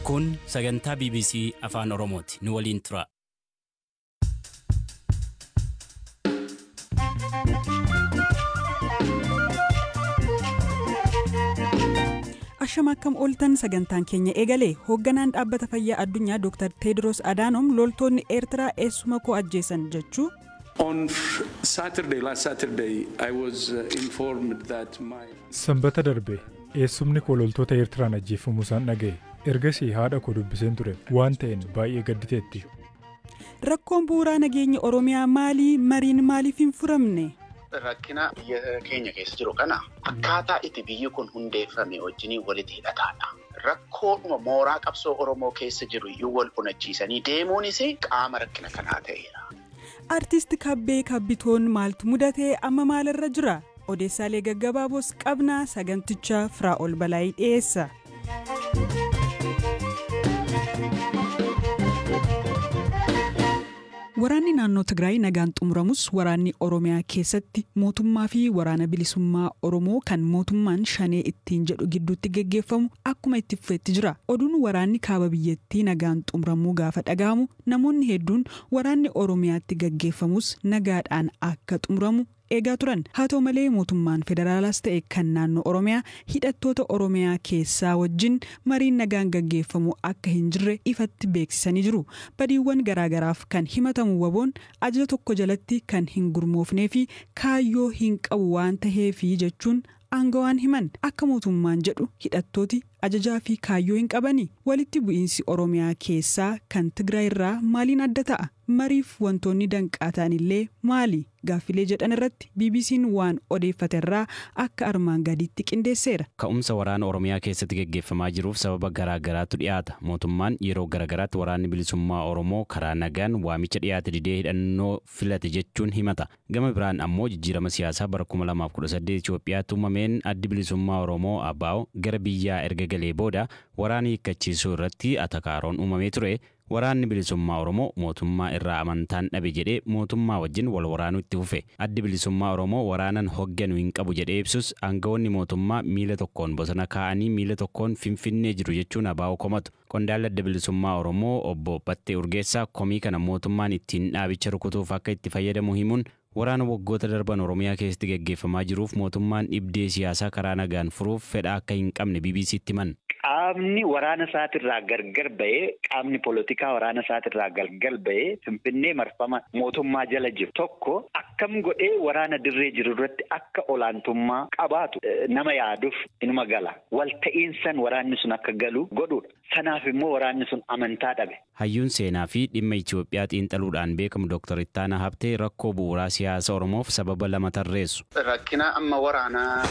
Kun sagantaa BBC Afaan Oromooti. Nu waliin tura. Ashama akkam ooltan sagantaan keenya eegalee hoogganaan dhaabbata fayyaa addunyaa Dr. Teediroos Adaanoom loltoonni Eertiraa eessuma koo ajjeesan jechuu. On Saturday, last Saturday, I was informed that my. Sanbata darbe eessumni koo loltoota Eertiraan ajjeefamuu isaan dhaga'e. Ergasii haadha koo dubbiseen ture waan ta'een baay'ee gadditeetti. Rakkoon bu'uuraa nageenya Oromiyaa maalii mariin maaliif hin furamne? Rakkina biyya keenya keessa jiru kana akkaataa itti biyyi kun hundeeffame wajjiniin walitti hidhataadha. Rakkoodhuma mooraa qabsoo Oromoo keessa jiru iyyuu wal qunachiisanii deemuunis qaama rakkina kanaa ta'eera. Artiist Kabbee Kabbitoon maaltu mudatee amma maalirra jira? Odeessaalee gaggabaaboos qabnaa saganticha Firaa'ol Balaayii dhiyeessa. Waraanni naannoo Tigraay nagaan xumuramus waraanni Oromiyaa keessatti mootummaa fi waraana bilisummaa Oromoo kan mootummaan shanee ittiin jedhu gidduutti geggeeffamu akkuma itti fufeetti jira. Oduun waraanni kaaba biyyattii nagaan xumuramuu gaafa dhaga'amu namoonni hedduun waraanni Oromiyaatti geggeeffamus nagaadhaan akka xumuramu eegaa turan. Haa ta'u malee mootummaan federaalaas ta'e kan naannoo Oromiyaa hidhattoota Oromiyaa keessaa wajjin mariin nagaan gaggeeffamu akka hin jirre ifatti beeksisanii jiru. Badiiwwan garaagaraaf kan himatamu waboon ajaja tokko jalatti kan hin gurmoofnee fi kaayyoo hin qabu waan taheefi jechuun aangawaan himan. Akka mootummaan jedhu hidhattooti ajajaa fi kaayyoo hin qabani. Walitti bu'iinsi Oromiyaa keessaa kan Tigraay irraa maaliin adda ta'a? Mariif wantoonni danqaa ta'an illee maali? Gaaffilee jedhan irratti BBC'n waan odeeffate irraa akka armaan gadiitti qindeesseera. Ka'umsa waraana Oromiyaa keessatti geggeeffamaa jiruuf sababa garaa garaatu dhiyaata. Mootummaan yeroo garaagaraatti waraanni bilisummaa Oromoo karaa nagaan waamicha dhiyaate didee hidhannoo filate jechuun himata. Gama biraan ammoo jijjiirama siyaasaa bara 2018 Itoophiyaatti uumameen addi bilisummaa Oromoo ABO gara biyyaa erga galee booda waraana hiikkachiisuu irratti atakaaroon uumamee ture. Waraanni bilisummaa Oromoo mootummaa irraa amantaan dhabe jedhee mootummaa wajjin wal waraanuu itti fufe. Addi bilisummaa Oromoo waraanan hogganu hin qabu jedhee ibsus aangawoonni mootummaa miila tokkoon bosona kaa'anii miila tokkoon finfinnee jiru jechuun ABO komatu. Qondaalli adda bilisummaa Oromoo obbo Battee Urgeessaa komii kana mootummaan ittiin dhaabicha rukutuuf akka itti fayyadamu himuun waraana waggoota darban Oromiyaa keessatti geggeeffamaa jiruuf mootummaan dhibdee siyaasaa karaa nagaan furuuf fedha akka hin qabne BBC'tti himan. Qaamni waraana isaatirraa gargar ba'ee qaamni poolitikaa waraana isaatirraa gargar ba'ee Finfinnee marfama mootummaa jala jiru tokko akkam godhee waraana dirree jiru irratti akka olaantummaa qabaatu nama yaaduuf inuma gala. Walta'iinsan waraanni sun akka galu godhuudha. Sanaaf immoo waraanni sun amantaa dhabe. Hayyuun seenaa fi dhimma Itoophiyaa xiinxaluudhaan beekamu Dr. Ittaanaa Habtee rakkoo bu'uuraa siyaasa Oromoof sababa lama tarreessu. Rakkina amma waraanaa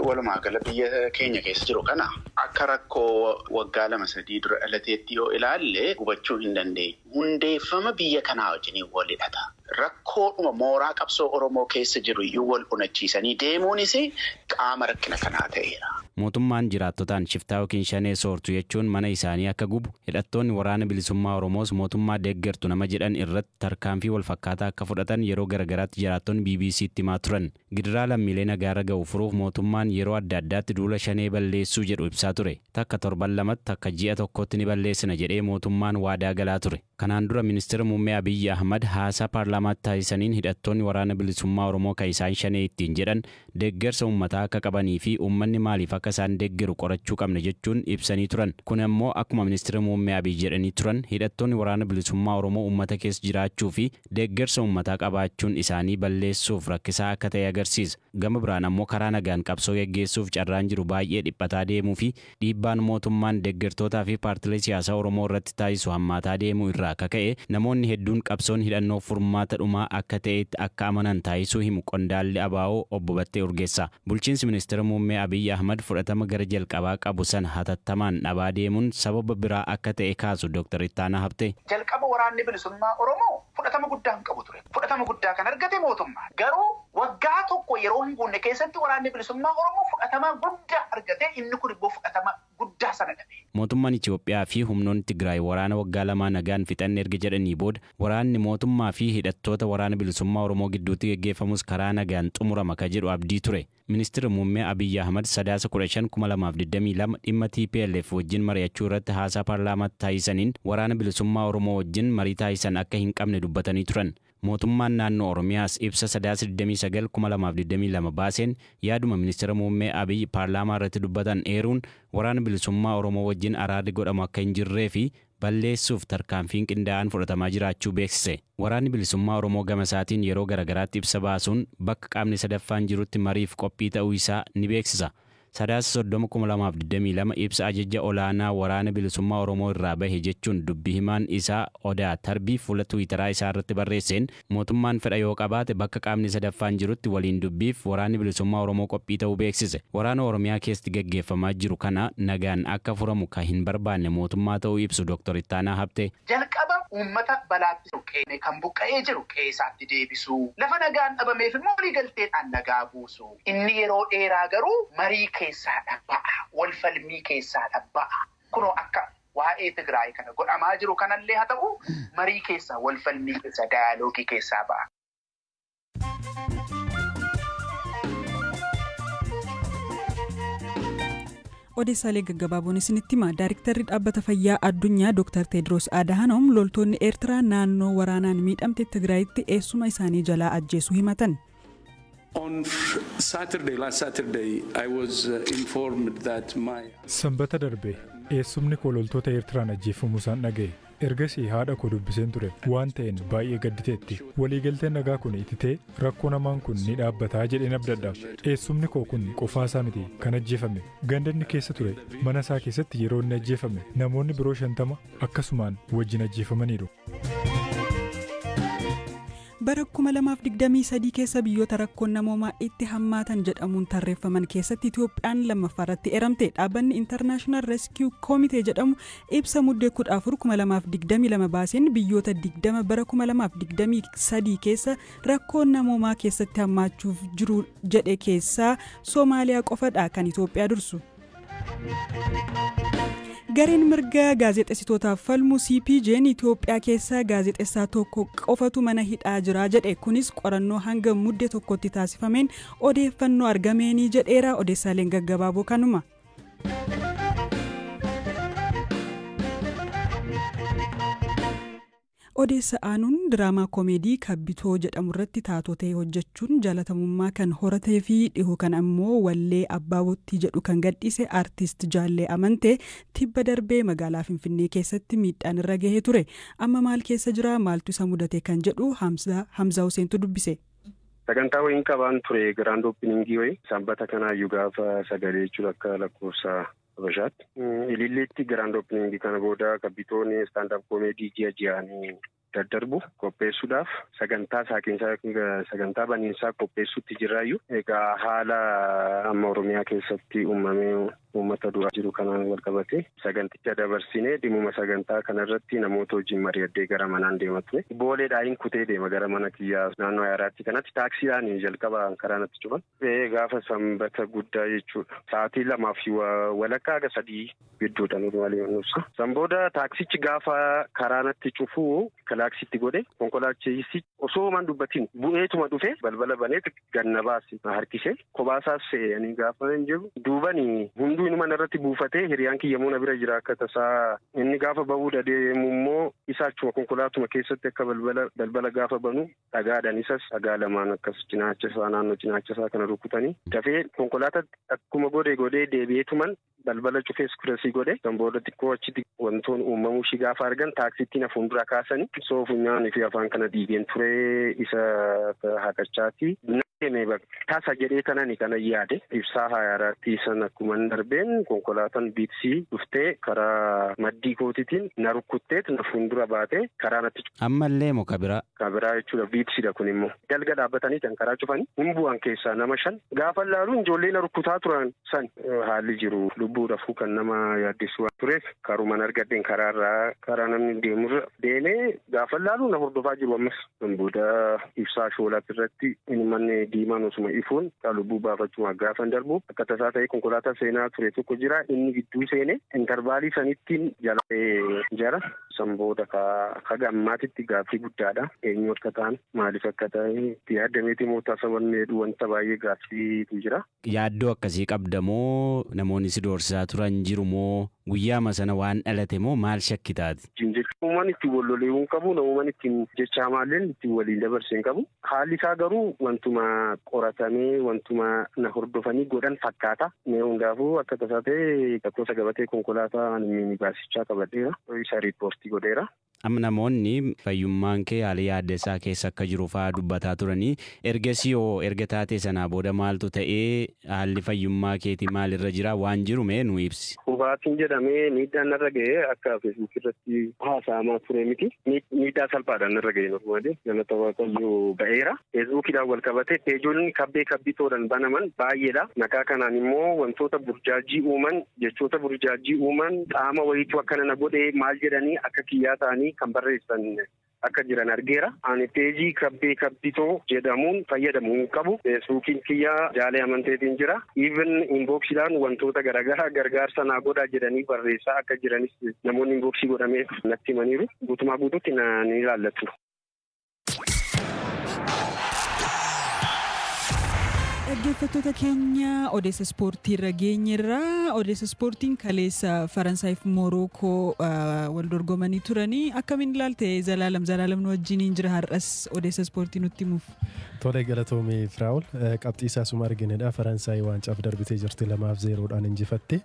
walumaa gala biyya keenya keessa jiru kana akka rakkoo waggaa 2-3 dura dhalateetti yoo ilaalle hubachuu hin dandeenye. Hundeeffama biyya kanaa wajjin wal hidhata. Rakkoodhuma mooraa qabsoo Oromoo keessa jiru iyyuu wal qunachiisanii deemuunis qaama rakkina kanaa ta'eera. Mootummaan jiraattotaan shiftaa yookiin shanee soortu jechuun mana isaanii akka gubu hidhattoonni waraana bilisummaa Oromoos mootummaa deeggartu nama jedhan irratti tarkaanfii walfakkaataa akka fudhatan yeroo garaagaraatti jiraattonni BBC'tti himaa turan. Gidiraa lammiilee nagaarra ga'u furuuf mootummaan yeroo adda addaatti duula shanee balleessuu jedhu ibsaa ture. Takka torban lamatti takka ji'a tokkotti ni balleessina jedhee mootummaan waadaa galaa ture. Kanaan dura ministeera muummee Abiyyi Ahmad haasaa paarlaamaatti taasisaniin hidhattoonni waraana bilisummaa Oromoo kan isaan shanee ittiin jedhan deeggarsa uummataa akka qabanii fi uummanni maaliif akka isaan deeggaru qorachuu qabna jechuun ibsanii turan. Kun ammoo akkuma ministeera muummee Abiyyi jedhanii turan hidhattoonni waraana bilisummaa Oromoo uummata keessa jiraachuu fi deeggarsa uummataa qabaachuun isaanii balleessuuf rakkisaa akka ta'e agarsiisa. Gama biraan ammoo karaa nagaan qabsoo geggeessuuf carraan jiru baay'ee dhiphataa deemuu fi dhiibbaan mootummaan deeggartootaa fi paartilee siyaasaa Oromoo irratti taasisu hammaataa deemuu irraa akka ka'e namoonni hedduun qabsoon hidhannoo furmaata dhumaa akka ta'etti akka amanan taasisuu himu qondaalli ABO obbo Battee Urgeessaa. Bulchiinsi ministeera muummee Abiyyi Ahmad fudhatama gara jalqabaa qabu sana hatattamaan dhabaa deemuun sababa biraa akka ta'e kaasu Dr. Ittaanaa Habtee. Jalqaba waraanni bilisummaa Oromoo fudhatama guddaa hin qabu ture. Fudhatama guddaa kan argate mootummaa. Garuu waggaa tokko yeroo hin guunne keessatti waraanni bilisummaa Oromoo fudhatama guddaa argate inni kun immoo fudhatama guddaa guddaa sana dhabe. Mootummaan Itoophiyaa fi humnoonni Tigraay waraana waggaa 2 nagaan fixanne erga jedhanii booda waraanni mootummaa fi hidhattoota waraana bilisummaa Oromoo gidduutti geggeeffamus karaa nagaan xumurama ka jedhu abdii ture. Ministeerri muummee Abiyyi Ahmad Sadaasa 15 2022 dhimma TPLF wajjin mari'achuu irratti haasaa paarlaamaatti taasisaniin waraana bilisummaa Oromoo wajjin marii taasisan akka hin qabne dubbatanii turan. Mootummaan naannoo Oromiyaas ibsa Sadaasa 29 2022 baaseen yaaduma ministeera muummee Abiyyi paarlaamaa irratti dubbatan eeruun waraana bilisummaa Oromoo wajjin araarri godhamu akka hin jirree fi balleessuuf tarkaanfiin qindaa'aan fudhatamaa jiraachuu beeksise. Waraanni bilisummaa Oromoo gama isaatiin yeroo garagaraatti ibsa baasuun bakka qaamni sadaffaan jirutti mariif qophii ta'uu isaa ni beeksisa. Sadaasa 30 2022 ibsa ajaja olaanaa waraana bilisummaa Oromoo irraa bahe jechuun dubbi himaan isaa Odaa Tarbii fuula Tiwiitaraa isaa irratti barreesseen mootummaan fedha yoo qabaate bakka qaamni sadaffaan jirutti waliin dubbiif waraanni bilisummaa Oromoo qophii ta'uu beeksise. Waraana Oromiyaa keessatti gaggeeffamaa jiru kana nagaan akka furamu kan hin barbaanne mootummaa ta'uu ibsu Dr. Ittaanaa Habtee. Jalqaba uummata balaatti buqqee kan buqqa'ee jiru qe'eessaatti deebisuu, lafa nagaan dhabameef immoo waliigalteedhaan nagaa buusu. Inni yeroo dheeraa garuu marii keessaa dhabba'a, wal falmii keessaa dhabba'a. Kunoo akka waa'ee Tigraay kana godhamaa jiru kanallee haa ta'u marii keessaa, wal falmii keessaa, daayaloogii keessaa ba'a. Odeessaalee gaggabaaboon isinitti hima. Daayiriktarri dhaabbata fayyaa addunyaa Dr. Tedros Adhanom loltoonni Eertiraa naannoo waraanaan miidhamte Tigraayitti eessuma isaanii jalaa ajjeesuu himatan. On Saturday, last Saturday, I was informed that my Sanbata darbe eessumni koo loltoota Eertiraan ajjeefamuu isaan dhaga'e. Ergasii haadha koo dubbiseen ture. Waan ta'een baay'ee gadditeetti. Waliigalteen nagaa kun ititee rakkoo namaan kun ni dhaabbataa jedheen abdadha. Eessumni koo kun qofaasaa miti kan ajjeefame. Ganda inni keessa ture mana isaa keessatti yeroo inni ajjeefame namoonni biroo 50 akkasumaan wajjin ajjeefamaniiru. Bara 2023 keessa biyyoota rakkoon namoomaa itti hammaatan jedhamuun tarreeffaman keessatti Itoophiyaan lammaffaa irratti eeramte. Dhaabbanni International Rescue Committee jedhamu ibsa muddee 14 2022 baaseen biyyoota 20 bara 2023 keessa rakkoon namoomaa keessatti hammaachuuf jiru jedhe keessaa Soomaaliyaa qofadha kan Itoophiyaa dursu. Gareen mirga gaazexeessitootaaf falmu CPJ'n Itoophiyaa keessa gaazexeessaa tokko qofatu mana hidhaa jira jedhe. Kunis qorannoo hanga muddee tokkotti taasifameen odeeffannoo argameenii jedheera. Odeessaaleen gaggabaaboo kanuma. Odeessa aanuun diraamaa koomeedii Kabbitoo jedhamu irratti taatoo ta'e hojjechuun jaalatamummaa kan horatee fi dhihoo kan ammoo wallee Abbaabottii jedhu kan gadhiise aartist Jaallee Amantee tibba darbee magaalaa Finfinnee keessatti miidhaan irra gahee ture. Amma maal keessa jira, maaltu isa mudate kan jedhu Hamzaa Huseentu dubbise. Sagantaa wayiin qabaan ture giraand oopiningii wayii sanbata kanaayyuu gaafa sagalee jechuudha akka lakkoofsa Habashaatti. Ililleetti giraand oopiningii kana booda Kabbitoon istaandaap koomeedii ji'a ji'aanii daddarbu qopheessuudhaaf sagantaa saaqiinsaa sagantaa baniinsaa qopheessuutti jiraayyuu. Egaa haala amma Oromiyaa keessatti uumamee uummata du'aa jiru kanaan wal qabate saganticha dabarsinee dhimuma sagantaa kanarratti namoota wajjin mari'addee gara manaan deema ture. Booleedhaan kutee deema gara mana kiyyaa naannoo Ayaaraatti kanatti taaksiidhaan jalqaba karaa natti cufan. Gaafa sanbata guddaa jechuudha. Sa'aatii 2:30 haga 3 gidduudha normaalii nuufsa. San booda taaksichi gaafa karaa natti cufuu kalaaksitti godhe konkolaachisichi osoo man dubbatiin bu'eetuma dhufe balbala baneet ganna baase harkise kophaa fe'anii gaafa hin jiru duubani hunduu inuma irratti buufatee hiriyaan kiyyamoo na bira jira akka tasaa inni gaafa bahuu deemu immoo isa achuma konkolaatuma keessatti akka balbala gaafa banu dhagaadhaan isas dhagaa lamaan akkas cinaacha isaa naannoo cinaacha isaa kana rukutanii dafee konkolaataatti akkuma godhee deebi'eetuman balbala cufees kurasii godhe kan booda xiqqoo achitti wantoon uumamuu ishii gaafa argan taaksittiin hafuun dura kaasanii soo funyaanii fi afaan kana dhiigeen ture isa haqachaati. Tasa jedhee kanani kana yaade ibsaa hayaaraatti san akkuma darbeen konkolaataan biiksii dhuftee karaa maddii kootiitiin na rukkutteet na fuuldura baatee karaa natti. Ammallee moo kabiraa? Kabiraa jechuudha biiksiidha kun immoo. Dalga dhaabbatanii kan karaa cufanii hin bu'an keessaa nama 5 gaafa laaluun ijoollee na rukkutaa turan san haalli jiru lubbuudhaafuu kan nama yaaddessu waan tureef karuman argadheen karaarraa karaa namni deemurra deemee gaafa laaluun na hordofaa jiru ammas. Kan booda ibsaa shoolaatti irratti inni manni Diimaan osuma ifuun lubbuu baafachuuma gaafan darbu akka tasaa ta'e konkolaataa seenaa ture tokko jira. Inni gidduu seene intarvaalii sanittiin jala jara. San booda ka gammaatitti gaaffii guddaadha. Eenyu akka ta'an maaliif akka ta'e yaadameeti mootaa wanni wanta baay'ee gaaffiitu jira. Yaaddoo akkasii qabda moo namoonni si doorsisaa turan jiru moo guyyaama sana waan dhalate moo maal shakkitaati? Uumaan ittiin wal lolee hin qabu, namumaan ittiin jecha hamaalleen ittiin waliin dabarsee hin qabu. Haalli isaa garuu wantuma qoratamee wantuma na hordofanii godhan fakkaata. Mee hundaafuu akka tasaa ta'e lakkoofsa gabatee konkolaataa minibaasichaa qabadheera. Isa riippoortii godheera. Amma namoonni fayyummaan kee haala yaaddessaa keessa akka jiru fa'aa dubbataa turanii ergasii hoo erga taatee sanaa booda maaltu ta'ee haalli fayyummaa keetii maalirra jira waan jiru mee nu ibsi. Hubaatiin jedhamee miidhaan narra ga'ee akka feesbuuk irratti haasa'amaa ture miti. Miidhaa salphaadhaan narra ga'e normaalee galata Waaqayyoo ba'eera. Feesbuukiidhaan wal qabatee peejoonni kabbee kabbitoodhaan banaman baay'eedha. Maqaa kanaan immoo wantoota burjaajii uuman jechoota burjaajii uuman qaama wayiitu akkana na godhee maal jedhanii akka kiyyaa ta'anii kan barreessan akka jiran argeera. Ani peejii kabbee kabbitoo jedhamuun fayyadamu hin qabu. Feesbuukiin kiyyaa jaalee amanteetiin jira. Even inboksiidhaan wantoota garaagaraa gargaarsa naa godhaa jedhanii barreessaa akka jiranis namoonni inboksii godhameef natti himaniiru. Guutumaa guutuutti ni ilaallatu. Dhaggeeffattoota keenya odeessa ispoortii irra geenyerra. Odeessa ispoortiin kaleessa Faransaayif Morookoo wal dorgomanii turanii akkamiin ilaalte Zalaalam? Zalaalam nu wajjiniin jira har'as odeessa ispoortii nutti himuuf. Tole galatoomii Firaa'ol qabxii isaa suma arginedha. Faransaay waancaaf darbitee jirti 2-0 injifatte.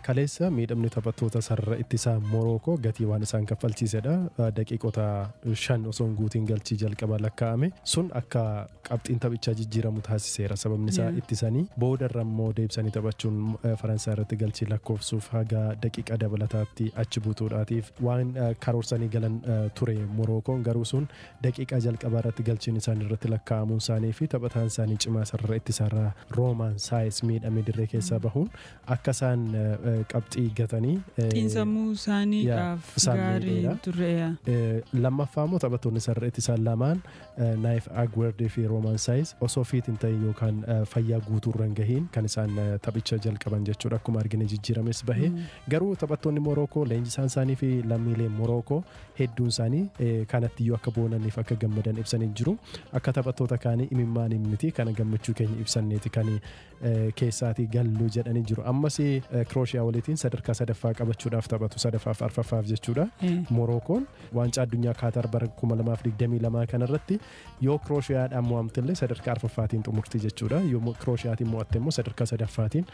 Kaleessa miidhamni taphattoota sarara ittisaa Morookoo gatii waan isaan kaffalchiisedha. Daqiiqota 5 osoo hin guutiin galchii jalqaba lakkaa'ame sun akka qabxiin taphichaa jijjiiramu taasiseera. Sababni isaa ittisanii boodarra immoo deebisanii taphachuun Faransaay irratti galchii lakkoofsuuf haga daqiiqa dabalataatti achi buutuudhaatiif waan karoorsanii galan ture Morookoon garuu sun daqiiqa jalqabaa irratti galchiin isaan irratti lakkaa'amuun isaanii fi taphataan isaanii cimaa sarara ittisaarraa Roomaan Saayis miidhamee dirree keessaa bahuun akka isaan qabxii gatanii xiinsammuu isaaniidhaaf gaarii ture. Lammaffaa immoo taphattoonni sarara ittisaa lamaan Naayif Agwerdee fi Roomaan Saayis osoo fiit hin ta'in yookaan fayyaa guutuurra hin gahiin kan isaan taphicha jalqaban jechuudha. Akkuma argine jijjiirames bahe garuu taphattoonni Morookoo leenjisaan isaanii fi lammiileen Morookoo hedduun isaanii kanattiyyuu akka boonaniif akka gammadan ibsanii jiru. Akka taphattoota kaanii imimmaan miti kana gammachuu keenya ibsanneeti kan keessaatii galluu jedhanii jiru. Ammas Kirooshiyaa waliitiin sadarkaa sadaffaa qabachuudhaaf taphatu sadaffaaf arfaffaaf jechuudha. Morookoon waancaa addunyaa Kaatar bara 2022 kanarratti yoo Kirooshiyaadhaan mo'amtellee sadarkaa arfaffaatiin xumurti jechuudha. Yoo Kirooshiyaatti mo'atte immoo sadarkaa sadaffaatiin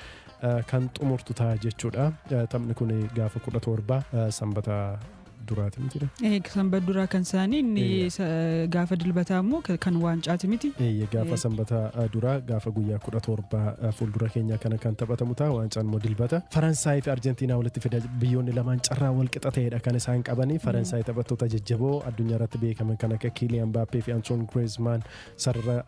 kan xumurtu ta'a jechuudha. Taphni kun gaafa 17 sanbata duraati miti. Sanbata duraa kan isaanii inni gaafa dilbataa immoo kan waancaati miti. Gaafa sanbata duraa gaafa guyyaa 17 fuuldura keenya kana kan taphatamu ta'a waancaan immoo dilbata. Faransaay fi Arjentiinaa walitti fida biyyoonni lamaan carraa wal qixa ta'edha kan isaan qabanii. Faransaay taphattoota jajjaboo addunyaa irratti beekaman kan akka Kylian Mbappé fi Antoine Griezmann sarara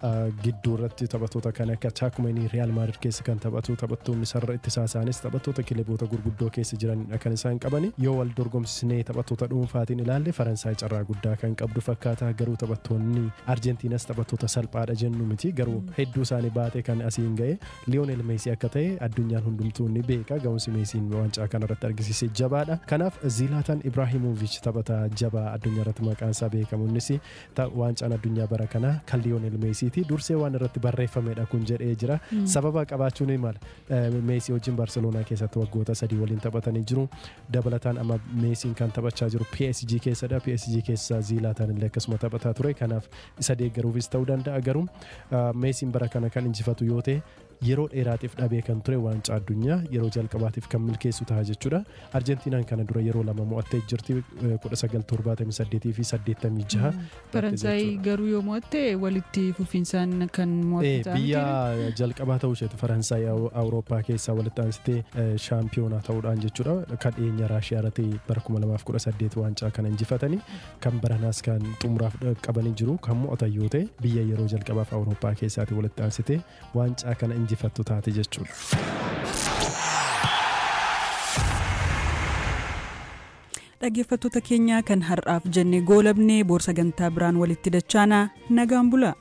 gidduu irratti taphattoota kan akka Tchouaméni Real Madrid keessa kan taphatu taphattoonni sarara ittisaa isaanis taphattoota kilaboota gurguddoo keessa jiranidha kan isaan qabanii. Yoo wal dorgomsisnee taphattoota dhuunfaatiin ilaalle Faransaay carraa guddaa kan qabdu fakkaata garuu taphattoonni Arjentiinas taphattoota salphaadha jennu miti garuu hedduu isaanii baatee kan asiin ga'e Lionel Messi akka ta'e addunyaan hundumtuu ni beeka ga'umsi Messiin waancaa kanarratti argisiise jabaadha. Kanaaf Zlatan Ibrahimovic taphataa jabaa addunyaa irratti maqaan isaa beekamu innis waancaan addunyaa bara kana kan Lionel Messiiti dursee waan irratti barreeffamedha kun jedhee jira. Sababa qabaachuun ni mala. Messi wajjin Barceloonaa keessatti waggoota 3 waliin taphatanii jiru. Dabalataan amma Messiin kan taphachaa jiru PSG keessadha. PSG keessa Zlatan illee akkasuma taphataa ture. Kanaaf isa deeggaruufis ta'uu danda'a garuu Messiin bara kana kan injifatu yoo ta'e yeroo dheeraatiif dhabee kan ture waancaa addunyaa yeroo jalqabaatiif kan milkeessu ta'a jechuudha. Arjentiinaan kana dura yeroo 2 mo'attee jirti 1978 fi 86. Faransaay garuu yoo mo'atte walitti fufiinsaan kan mo'atte ta'a. Biyya jalqabaa ta'uu isheeti Faransaay Awurooppaa keessaa walitti aansitee shaampiyoonaa ta'uudhaan jechuudha. Kan dhiyeenya Raashiyaa irratti bara 2018 waancaa kana injifatanii kan baranaas kan xumuraaf qabanii jiru kan mo'atan yoo ta'e biyya yeroo jalqabaaf Awurooppaa keessaati walitti aansitee waancaa kana injifattu taate jechuudha. Dhaggeeffattoota keenya kan har'aaf jennee goolabnee boorsa gantaa biraan walitti dachaana nagaan bulaa.